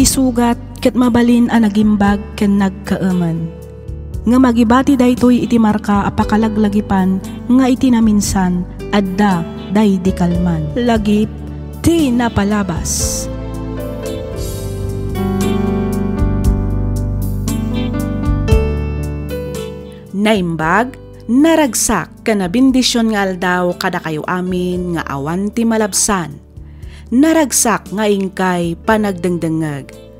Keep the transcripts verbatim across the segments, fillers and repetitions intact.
sugat ket mabalin a nagimbag ken nagkaemen. Ngem agibati daytoy iti marka a pakalaglagipan nga iti naminsan, adda daydi kalman. Lagip ti napalabas. Naimbag, naragsak, ken nabendision nga aldaw kadakayo amin nga awan ti malabsan. Naragsak nga inkay panagdengdengngeg.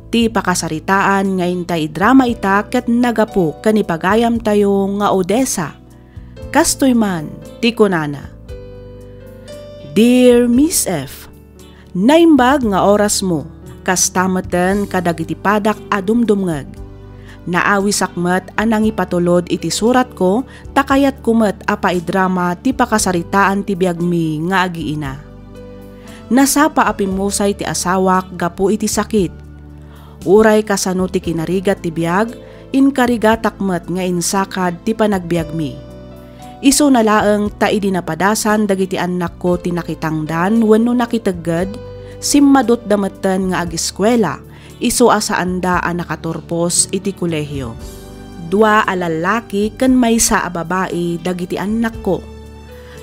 Ti pakasaritaan nga intay idrama ita ket nagapu ken ipagayamtayo nga Odessa. Kastoy man ti kunana, "Dear Miss F, naimbag nga orasmo, kasta meten kadagiti padak a dumdumngeg. Naawisak met a nangipatulod iti suratko ta kayatko met a paidrama ti pakasaritaan ti biagmi nga agiina. Nasapa a pimmusay ti asawak gapu iti sakit. Uray kasano ti kinarigat ti biag, inkarigatak met nga insakad ti panagbiagmi. Isuna laeng ta idi napadasan dagiti annakko ti nakitangdan wenno nakitegged, simmadutda metten nga ageskuela, isu a saanda a nakaturpos iti kolehio. Dua a lallaki ken maysa a babai dagiti annakko.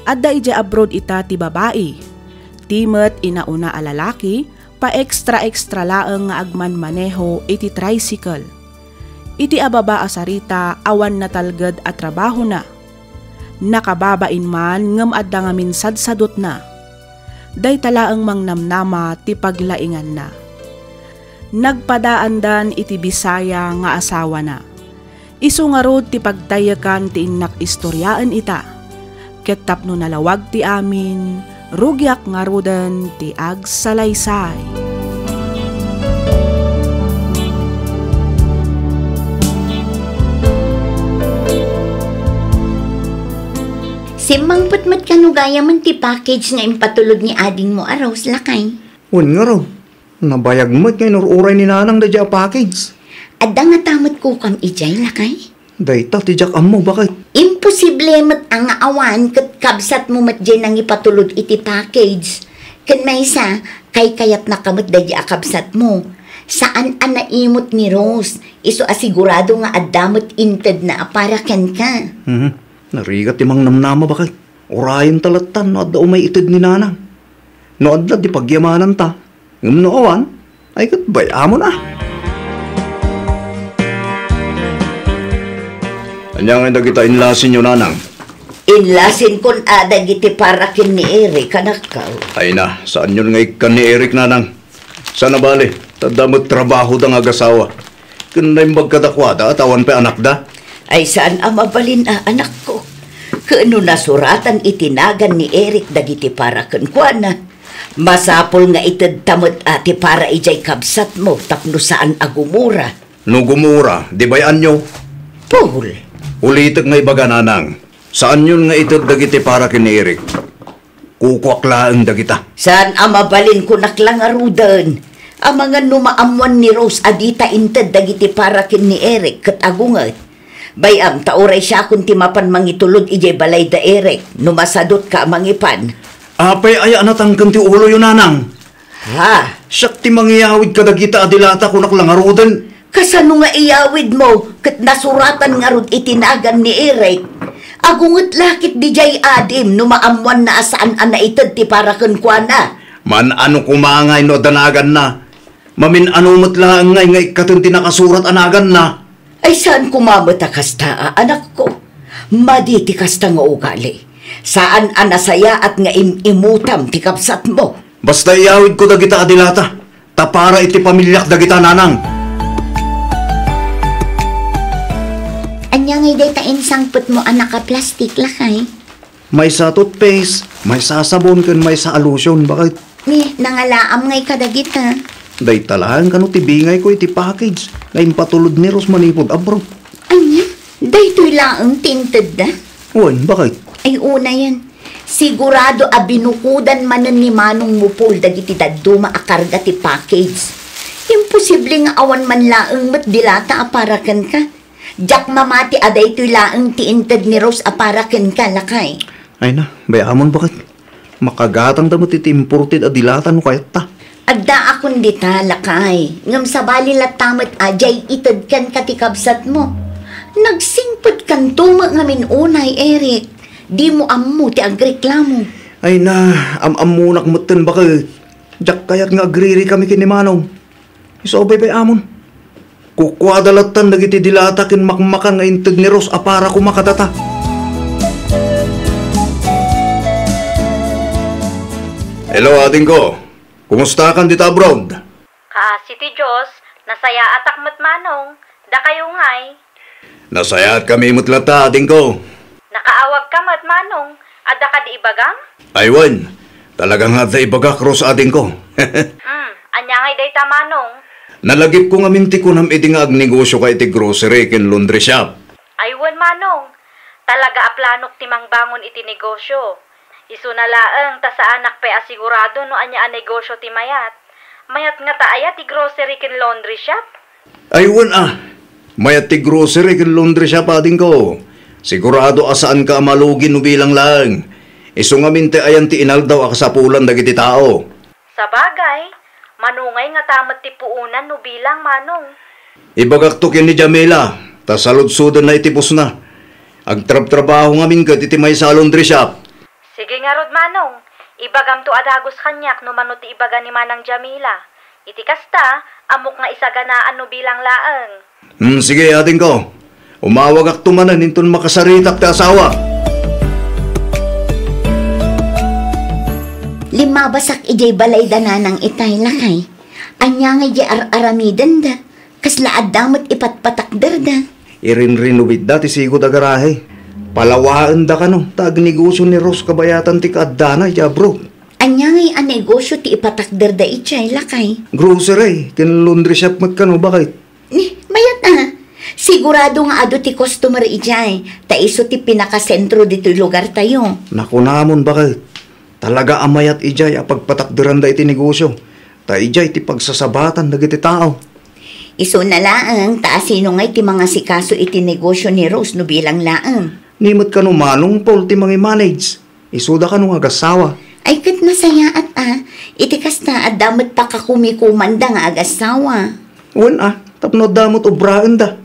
Adda idiay abroad ita ti babai. Ti met inauna a lalaki, paextra-extra laeng nga agmanmaneho iti tricycle. Iti ababa a sarita, awan natalged a trabahona. Nakababain man ngem adda ngamin sadsadutna. Dayta laeng mangnamnama ti paglainganna. Nagpadaandan iti Bisaya nga asawana. Isu ngarud ti pagtaykan ti innak istoriaen ita. Ket tapno nalawag ti amin, rugiak ngaruden ti agsalaysay. Simmangpet met kano gayamen ti package nga impatulod ni adingmo a Rose, lakay? Wen ngarud, nabayag met nga inur-uray ni Nanang daydiay a package. Adda ngata met kukam idiay, lakay? Dayta ti diak ammo, baket. Imposible met a nga awan ket kabsatmo met diay nangipatulod iti package. Ken maysa, kaykayatnaka met daydiay a kabsatmo. Saan a naimut ni Rose, isu a sigurado nga adda met intedna a para kenka. Mhm. Narigat ti mangnamnama, baket. Urayenta latta no adda umay ited ni Nanang. No adda, di pagyamananta. Ngem no awan, ay ket bay-amon a. Ania ngay dagita inlasinyo, Nanang? Inlasinkon a dagiti para ken ni Eric, anakko. Ay na, saanyon nga ikkan ni Eric, Nanang? Saan a bali, ta adda met trabahoda nga agasawa. Ken naimbag kadakuada, ta awan pay anakda. Ay saan a mabalin a, anakko. Ken no nasuratan iti nagan ni Eric dagiti para kenkuana, masapul nga itedta met a ti para idiay kabsatmo tapno saan a gumura. No gumura, di bay-anyo? Paul. Ulitek nga ibaga, Nanang. Saanyon nga ited dagiti para ken ni Eric. Kukuak laeng dagita. Saan a mabalin, kunak la ngaruden. Amangan no maammuan ni Rose a dita inted dagiti para ken ni Eric ket agunget. Bay-am ta uray siakon ti mapan mangitulod idiay balay da Eric no masadutka a mangipan. Apay aya a natangken ti uloyo, Nanang? Ha? Siak ti mangiyawid kadagita a dilata, kunak la ngaruden. Kasano nga iyawidmo ket nasuratan ngarud iti nagan ni Eric? Agunget la ket didiay adim no maammuanna a saan a naited ti para kenkuana. Man-ano koma ngay no adda naganna? Mamin-ano met laeng ngay nga ikkaten ti nakasurat a naganna? Ay saan koma met a kasta a, anakko. Madi ti kasta nga ugali. Saan a nasayaat nga im-imutam ti kabsatmo. Basta iyawidko dagita a dilata, ta para iti pamiliak dagita, Nanang. Ania ngay dayta insangpetmo a naka-plastic, lakay? Maysa a toothpaste, maysa a sabon, ken maysa a lotion, baket. Ni, nangalaam ngay kadagita. Dayta laeng kano ti bingayko iti package nga impatulod ni Rose manipud abroad. Ania? Daytoy laeng ti intedda? Wen, baket. Ay, unayen. Sigurado a binukodan manen ni Manong Mupol dagiti dadduma a karga ti package. Imposible nga awan man laeng met dilata a para kenka. Diak mamati a daytoy laeng ti inted ni Rose a para kenka, lakay. Ay na, bay-amon, baket. Makagatangda met iti imported a dilata no kayatta. Addaak Kun dita, lakay, ngem sabali latta met a diay itedkan ka ti kabsatmo. Nagsingpetkanto met ngamin unay, Eric. Dimo ammo ti agreklamo. Ay na, am-ammonak metten, baket. Diak kayat nga agririkami ken ni Manong. Isu a baybay-amon. Kukuada lattan dagiti dilata ken makmakan nga inted ni Rose a para koma kadata. Hello, adingko. Kumustakan dita abroad? Kaasi ti Dios, nasayaatak met, Manong. Dakayo ngay? Nasayaatkami met latta, adingko. Nakaawagka met, Manong. Adda kadi ibagam? Ay wen, talaga nga adda ibagak, Rose, adingko. Hmm, ania ngay dayta, Manong? Nalagipko ngamin ti kunam idi nga agnegosioka iti grocery ken laundry shop. Ay wen, Manong. Talaga a planok ti mangbangon iti negosio. Isuna laeng ta saanak pay a sigurado no ania a negosio ti mayat. Mayat ngata aya ti grocery ken laundry shop? Ay wen a, mayat ti grocery ken laundry shop, adingko. Sigurado a saanka a malugi no bilang laeng. Isu ngamin ti ayan ti inaldaw a kasapulan dagiti tao. Sabagay, manungay ngata met ti puonan no bilang, Manong. Ibagakto ken ni Jamila, ta saludsodenna iti busna. Agtrabtrabaho ngamin ket iti maysa a laundry shop. Sige ngarud, Manong. Ibagamto a dagus kaniak no mano ti ibaga ni Manang Jamila. Iti kasta, ammok nga isaganaan no bilang laeng. Hmm, sige, adingko. Umawagakto manen inton makasaritak ti asawa. Limmabasak idiay balay da nanang itay, lakay. Ania nga idiay ar-aramidenda? Kasla adda met ipatpatakderda? Irinrenovate da ti sigud a garahe. Palawaenda kano ta agnegosio ni Rose kabayatan ti kaaddana idiay abroad. Ania ngay a negosio ti ipatakderda idiay, lakay? Grocery ken laundry shop met kano, baket. Ni, mayat a. Sigurado nga adu ti customer idiay, ta isu ti pinakasentro ditoy lugartayo. Nakunamon, baket. Talaga a mayat idiay a pagpatakderanda iti negosio, ta idiay ti pagsasabatan dagiti tao. Isuna laeng, ta asino ngay ti mangasikaso iti negosio ni Rose no bilang laeng? Ni met kano Manong Paul ti mangi-manage. Isuda kano nga agassawa. Ay, ket nasayaat a. Iti kasta, adda met pakakumikomanda nga agassawa. Wen a, tapno adda met obraenda.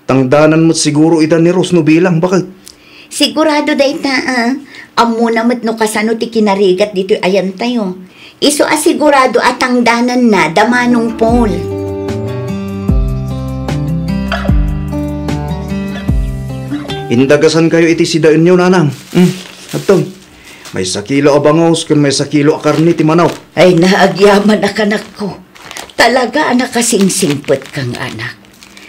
Tangdanan met siguro ida ni Rose no bilang, baket. Sigurado dayta a. Ammona met no kasano ti kinarigat ditoy ayantayo. Isu a sigurado a tangdananna da Manong Paul. Indagasankayo iti sidaenyo, nanang. Hmm, adtoy. Maysa kilo a bangus ken maysa kilo a karne ti manok. Ay, naagyaman a kanakko. Talaga a nakasingsingpet kang anak.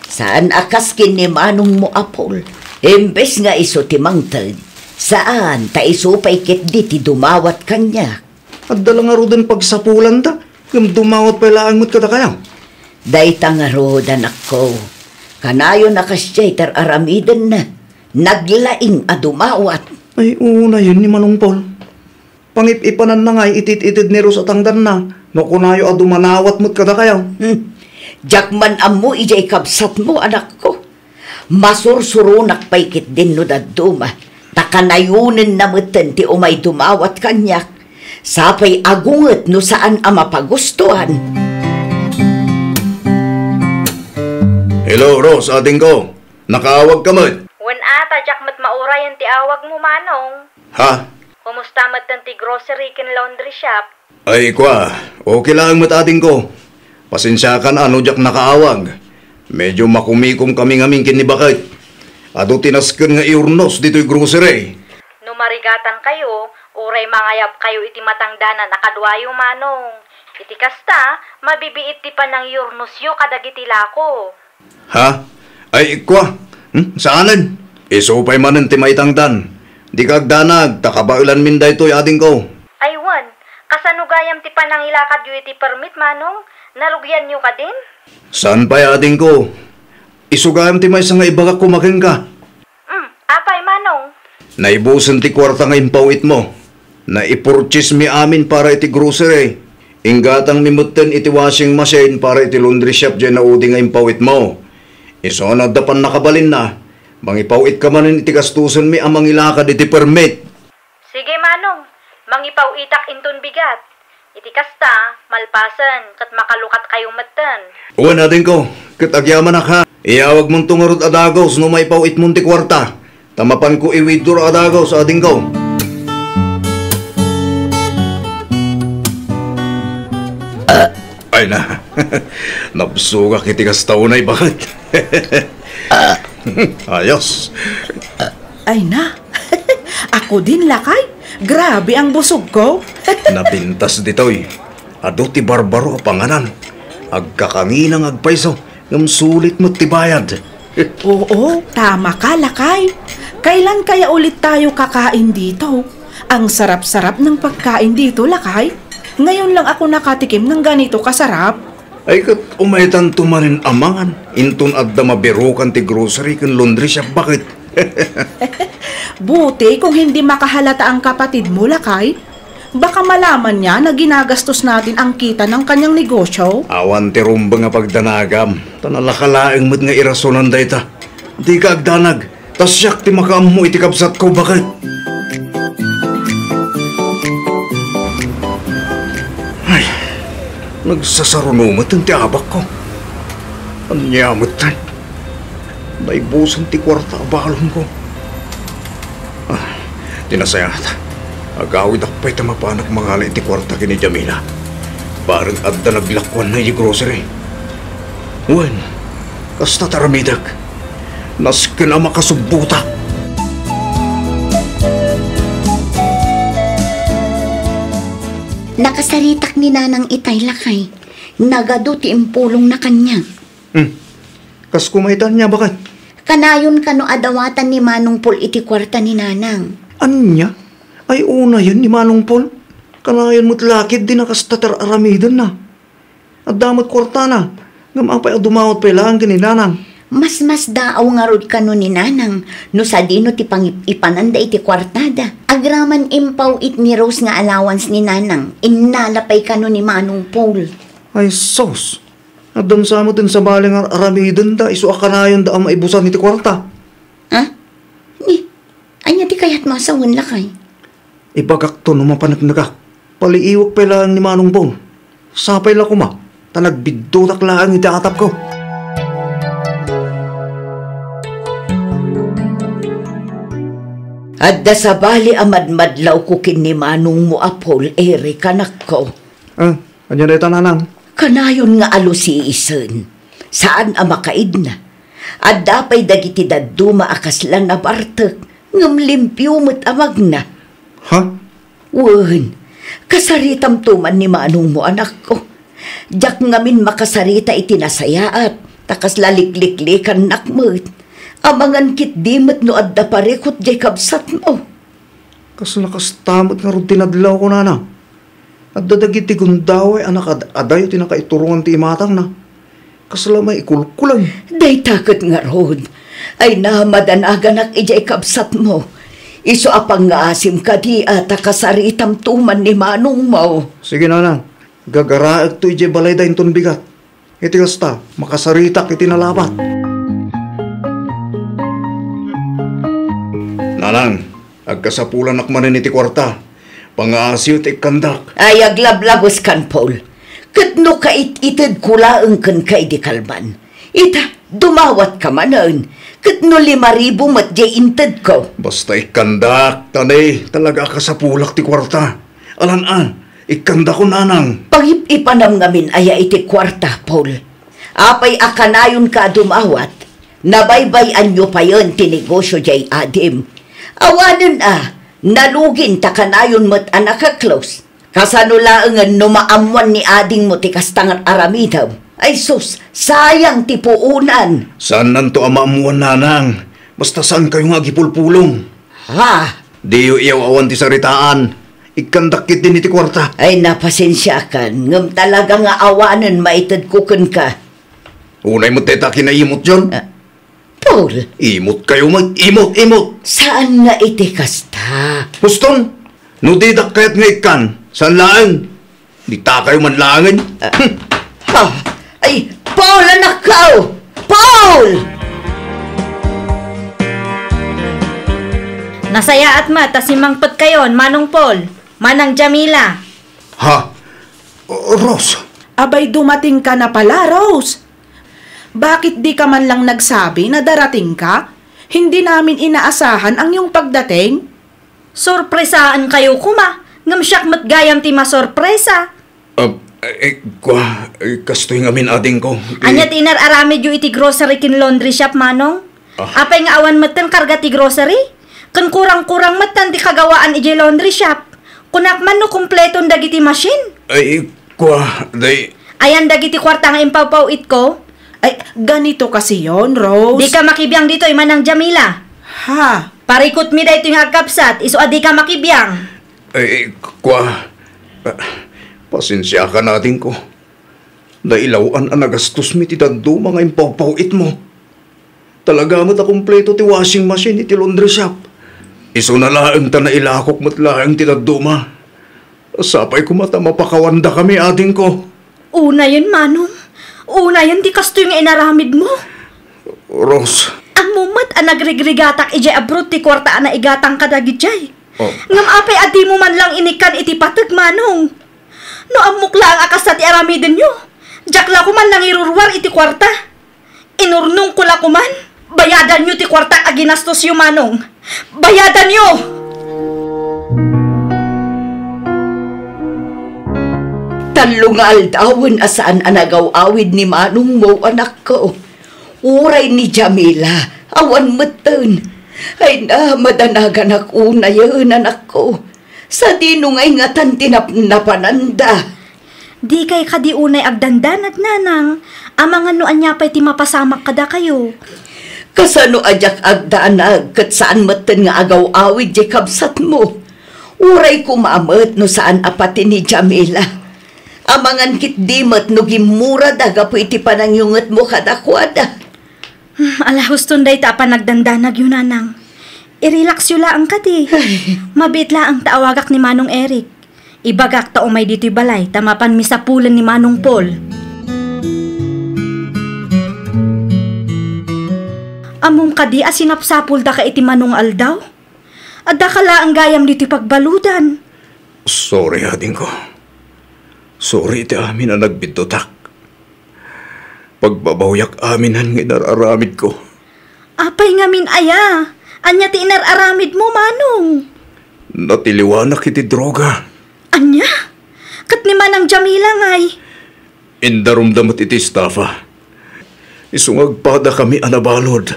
Saan a kas ken ni manongmo a Paul. Imbes nga isu ti mangted, saan ta isu pay ketdi ti dumawat kaniak. Adda la ngaruden pagsapulanda, ngem dumawat pay laeng met kadakayo. Dayta ngarud, anakko. Kanayon a kasdiay ti ar-aramidenna. Naglaing a dumawat. Ay, unayen ni Manong Paul. Pangip-ipananna ngay iti it-ited ni Rose a tangdanna, no kunayo a dumanawat met kadakayo. Hmm. Diak man ammo idiay kabsatmo, anakko. Masursuronak pay ketdin no dadduma, ta kanayonenna metten ti umay dumawat kaniak, sapay agunget no saan a mapagustuan. Hello, Rose, adingko. Nakaawag ka met? Wen a, ta diak met maurayen ti awagmo, Manong. Ha? Kumusta metten ti grocery ken laundry shop? Ay, kua, okay laeng met, adingko. Pasensiakan a no diak nakaawag. Medyo makumikom kami ngamin ken ni baket. Adu ti nasken nga iurnos ditoy grocery. No marigatankayo, uray mangayabkayo iti matangdanan a kaduayo, Manong. Iti kasta, mabibiit ti panangiurnosyo kadagiti lako. Ha? Ay, kua. Hmm? Saanen? Isu pay manen ti maitangdan. Dika agdanag, ta kabaelanmin daytoy, adingko. Ay wen, kasano gayam ti panangilakadyo iti permit, Manong? Narugianyo kadin? Saan pay, adingko? Isu gayam ti maysa nga ibagak koma kenka. Hmm, apay, Manong? Naibusen ti kuarta nga impawitmo. Naipurchase mi amin para iti grocery. Inggatang mi metten iti washing machine para iti laundry shop diay naudi nga impawitmo. Isu no adda pannakabalinna, mangipawitka manen iti gastusen mi a mangilakad iti permit. Sige, Manong. Mangipawitak inton bigat. Iti kasta, malpasen, ket makalukatkayo metten. Wen, adingko, ket agyamanak, ha. Iyawagmonto ngarud a dagus no maipaw-itmon ti kuarta, ta mapanko i-withdraw a dagus, adingko. Ay na, nabsogak iti kasta unay, baket. Ayos. Ay na, ako din, lakay. Grabe ang busogko. Napintas ditoy. Adu ti barbaro a panganan. Agkakangina nga agpayso, ngem sulit met ti bayad. Oo, tama ka, lakay. Kailan kaya ulit tayo kakain dito? Ang sarap-sarap ng pagkain dito, lakay. Ngayon lang ako nakatikim ng ganito kasarap. Ay, ket umaytanto manen a mangan, inton adda mabirukan ti grocery ken laundry shop, baket. Buti kung hindi makahalata ang kapatid mo, lakay. Baka malaman niya na ginagastos natin ang kita ng kanyang negosyo. Awan ti rumbeng a pagdanagam, ta nalaka laeng met nga irasonan dayta. Dika agdanag, ta siak ti makaammo iti kabsatko, baket. Ay, nagsasaruno met ti abakko. Ania met, naibusan ti kuarta a balonko. Ah, ti nasayaat, agawidak pay ta mapanak mangala iti kuarta ken ni Jamila. Bareng adda naglakuanna iti grocery. Wen, kasta ti aramidek. Nasken a makasubbotak. Nakasaritak ni Nanang itay, lakay. Nagadu ti impulongna kaniak. Hmm. Kas kumaytan nia, baket? Kanayon kano a dawatan ni Manong Paul iti kuarta ni Nanang. Ania? Ay, unayen ni Manong Paul. Kanayon met la ketdi a kasta ti ar-aramidenna. Adda met kuartana, ngem apay a dumawat pay laeng ken ni Nanang? Masmasdaaw ngarud kano ni Nanang no sadino ti pangip-ipananda iti kuartada. Agraman impaw-it ni Rose nga allowance ni Nanang, innala pay kano ni Manong Paul. Ay, sus! Adda sa met ti sabali nga ar-aramidenda isu a kanayonda a maibusan iti kuarta. Ha? Ni, ania ti kayatmo a sawen, lakay? Ibagakto no mapaneknekak. Paliiwek pay laeng ni Manong Paul. Sapay la koma, ta nagbiddutak laeng iti atapko. Adda sabali a madmadlawko ken ni manongmo a Paul, Eric, anakko. Ah, ania dayta, Nanang? Kanayon nga alusiisen. Saan a makaidna. Adda pay dagiti dadduma a kasla nabartek, ngem limpio met a magna. Ha? Wen, kasaritamto man ni manongmo, anakko. Diak ngamin makasarita iti nasayaat, ta kasla likliklikannak met. Amangan ketdi met no adda parikut diay kabsatmo. Kasla kasta met ngarud ti nadlawko, Nanang. Adda dagiti gundaway a nakaad-adayo ti nakaiturongan ti imatangna. Kasla maikulkuleng. Dayta ket ngarud. Ay, na, madanaganak idiay kabsatmo. Isu a pangngaasim kadi a ta kasaritamto man ni manongmo. Sige, Nanang. Gagaraekto idiay balayda inton bigat. Iti kasta, makasaritak iti nalabat. Nanang, agkasapulanak manen iti kuarta. Pangaasiyo ti ikkandak. Ay, aglablabeskan, Paul. Ket no kait-itedko laeng kenka idi kalman. Ita, dumawatka manen. Ket no lima ribu met diay intedko. Basta ikkandak, ta ne, talaga a kasapulak ti kuarta. Alan-an, ikkandakon, Nanang. Pangip-ipanam ngamin aya iti kuarta, Paul. Apay a kanayonka a dumawat? Nabaybay-anyo payen ti negosio diay adim. Awanen a, nalugin ta kanayon met a naka-close. Kasano laengen no maammoan ni adingmo ti kasta nga aramidem? Ay sus, sayang ti puonan. Saannanto a maammoan, Nanang. Basta saankayo nga agipulpulong. Ha? Diyo iyaw-awan ti saritaan. Ikkandak ketdin iti kuarta. Ay, napasensiakan, ngem talaga nga awanen maitedko kenka. Unay met dayta kinaimot, John. Ah, Paul. Imot kayo met. Imot, imot. Saan nga iti kasta? Huston, no didak kayat nga ikkan, saan laeng? Dita kayo man laengen. Ah, ha? Ay, Paul, anak ko! Paul! Nasayaat met ta simmangpet kayon, Manong Paul, Manang Jamila. Ha? Rose! Abay, dumating ka na pala, Rose! Bakit di ka man lang nagsabi na darating ka? Hindi namin inaasahan ang iyong pagdating. Sorpresaan kayo kuma, ngem siak met gayam ti masorpresa. Ah, eh, kua, eh, kastoy ngamin, adingko. Ti Ania ti inar-aramidyo iti grocery ken laundry shop, Manong? Ah. Apay nga awan metten karga ti grocery? Ken kurang-kurang metten ti kagawaan idiay laundry shop. Kunak man no kompleton dagiti machine. Ay, kua, day. Ayan dagiti kuarta nga impawpaw-itko? Ay, ganito kasi yon, Rose. Di ka makibiang ditoy, Manang Jamila. Ha? Parikutmi daytoy nga agkabsat, isu a di ka makibiang. Ay, kua, ah, pasensiakan, adingko. Nailaw-an a nagastosmi ti dadduma nga impawpaw-itmo. Talaga met a kompleto ti washing machine iti laundry shop. Isuna laeng ta nailakok met laeng ti dadduma. Sapay koma ta mapakawandakami, adingko. Unayen, Manong. Unayen ti kastoy nga inaramidmo. Rose. Ammom met a nagrigrigatak idiay abroad ti kuarta a naigatang kadagidiay. Oh. Ngem apay a dimo man lang inikkan iti pateg, Manong? No ammok laeng a kasta ti aramidenyo, diak la koma nangiruruar iti kuarta. Inurnongko la koman. Bayadanyo ti kuarta a ginastosyo, Manong. Bayadanyo! Tallo nga aldawen a saan a nagaw-awid ni manongmo, anakko. Uray ni Jamila, awan metten. Ay na, madanaganak unayen, anakko. Sadino nga ingatan ti napnapananda? Dikay kadi unay agdandanag, nanang, amangan no ania pay ti mapasamak kadakayo. Kasano a diak agdanag ket saan metten nga agaw-awid diay kabsatmo? Uray koma met no saan a pati ni Jamila. Amangan ketdi met no gimmurada gapu iti panangyungetmo kadakuada. Hmm, ala, huston dayta a panagdandanagyo, nanang. I-relaxyo laeng kadi. Ay. Mabiit laeng ta awagak ni Manong Eric. Ibagak ta umay ditoy balay ta mapanmi sapulen ni Manong Paul. Ammom kadi a sinapsapoldaka iti mano nga aldaw? Addaka laeng gayam ditoy pagbaludan. Sorry, adingko. Sorry iti amin a nagbiddutak. Pagbabawiak aminen nga inar-aramidko. Apay ngamin aya? Ania ti inar-aramidmo, Manong? Natiliwanak iti droga. Ania? Ket ni Manang Jamila ngay? Indarumda met iti estafa. Isu nga agpadakami a nabalud.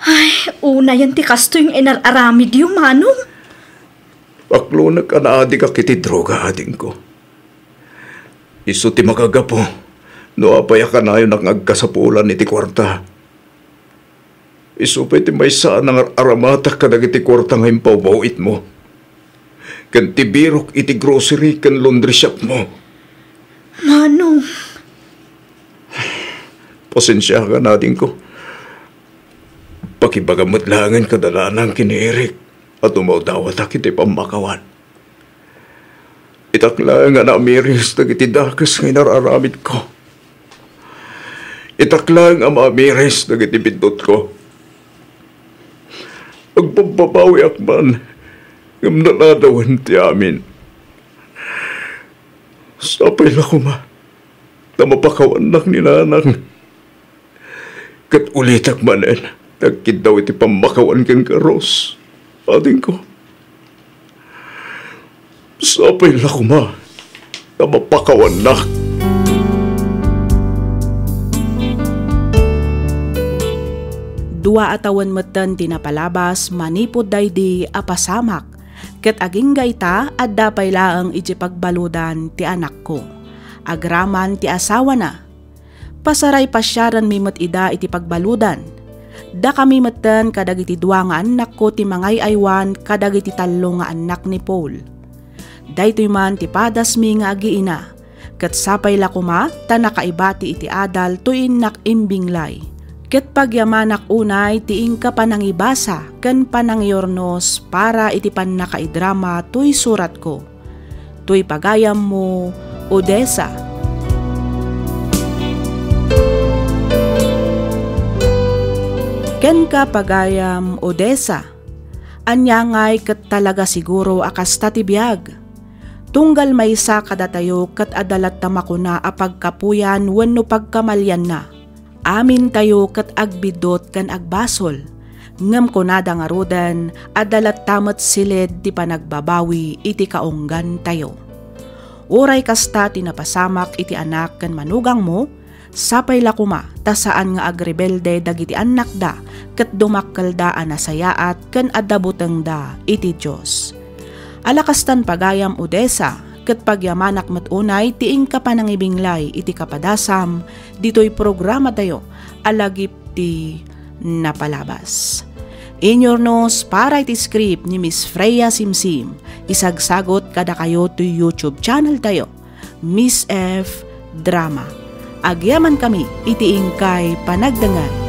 Ay, unayen ti kastoy nga inar-aramidyo, Manong. Paklonek a naadikak iti droga, adingko. Isu ti makagapu no apay a kanayonak nga agkasapulan iti kuarta. Isu pay ti maysa a nangar-aramatak kadagiti kuarta nga impaw-itmo ken ti birok iti grocery ken laundry shopmo. Manong. Pasensiakan, adingko. Pakibagam met laengen kada nanang ken ni Eric a dumawdawatak iti pammakawan. Itak laeng a naamiris dagiti dakes nga inar-aramidko. Itak laeng a maamiris dagiti biddutko. Agbabbabawiak man, ngem naladawen ti amin. Sapay la koma ta mapakawannak ni nanang. Ket ulitek manen ti agkiddaw iti pammakawan kenka, Rose, adingko. Sapay la koma ta mapakawannak. Dua a tawen metten ti napalabas manipud daydi a pasamak, ket agingga ita, adda pay laeng idiay pagbaludan ti anakko. Agraman ti asawana. Pasaray pasiarenmi met ida iti pagbaludan. Dakami metten kadagiti dua nga annakko ti mangay-aywan kadagiti tallo nga annak ni Paul. Daytoy man ti padasmi nga agiina, ket sapay la koma ta nakaibati iti adal toy innak imbinglay. Ket pagyamanak unay ti inka panangibasa ken panangiurnos para iti pannakaidrama toy suratko. Toy pagayammo, Odessa. Kenka, pagayam Odessa, ania ngay ket talaga siguro a kasta ti biag? Tunggal maysa kadatayo ket adda latta makuna a pagkapuyan wenno pagkamalianna. Amintayo ket agbiddut ken agbasol, ngem kunada ngaruden, adda latta met silid ti panagbabawi iti kaunggantayo. Uray kasta ti napasamak iti anak ken manugangmo, sapay la koma ta saan nga agrebelde dagiti annakda ket dumakkelda a nasayaat ken adda butengda iti Dios. Ala kastan pagayam, Odessa, ket pagyamanak met unay ti inka panangibinglay iti kapadasam ditoy programatayo a Lagip ti Napalabas. Inyurnos para iti script ni Miss Freya Simsim, isagsagot kadakayo ti YouTube channel tayo, Miss F Drama. Agyaman kami iti inkay panagdengngeg.